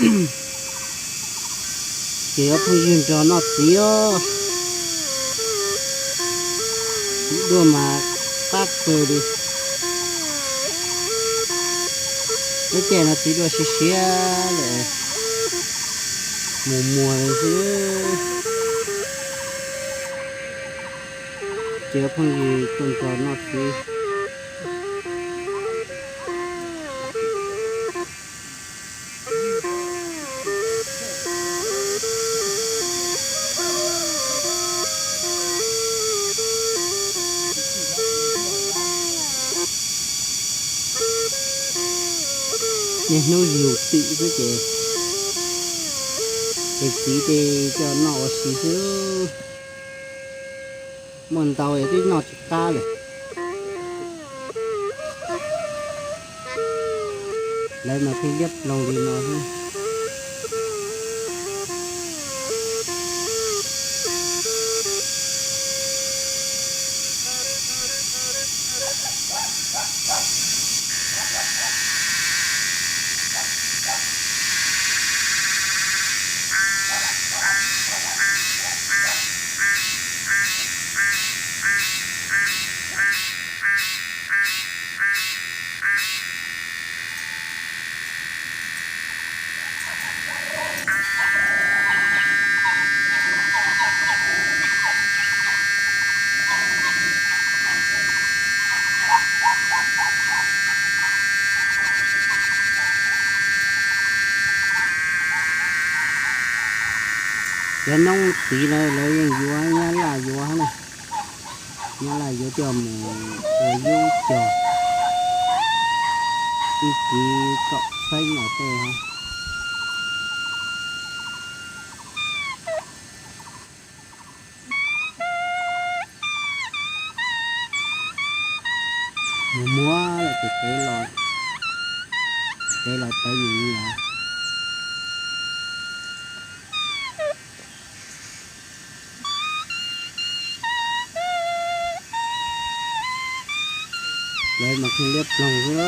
Ces ob phooj ywg nrog noj txiv os. Txiv duaj mas qab kawg li. Lub caij no txiv duaj siav siav lawm, mus muag li xwb. Ces ob phooj ywg tuaj nrog noj txiv. Niaj hnub yug twm xwb ces, ces txiv ces coj noj ua si xwb. Muaj ntau es twb noj tsis qab lawm. Lawv mas pheej liab ploog li no xwb. Cov noob txiv lawv, lawv yeej yuav nyab laj yuav na. Nyab laj yuav coj mus ua yub cog ib kiv kaum txheeb os tej hov. Mus muab lawm ces peb los, peb los tawb mus li os. Lawv mas pheej liab ploog xwb.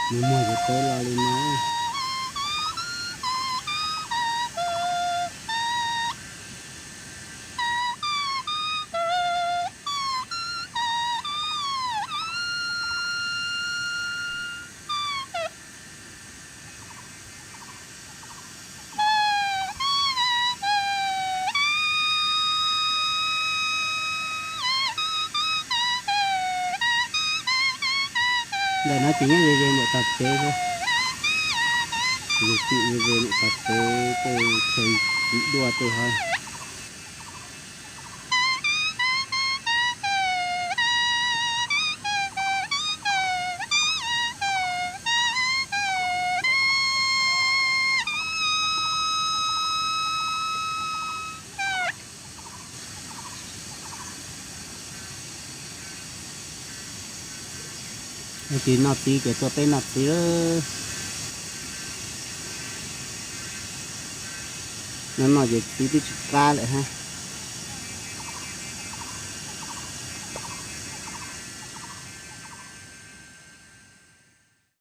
Mus muag ces peb los li no. Ntawm no ces nyob ze ze ntawm tog tsev xwb. Yus tsim ze ze ntawm tog tsev tej, txiv duaj tej hov. Tus noj txiv ces tuaj peb noj txiv lawm. Noj noj ces txiv twb tsis qab lawm hab.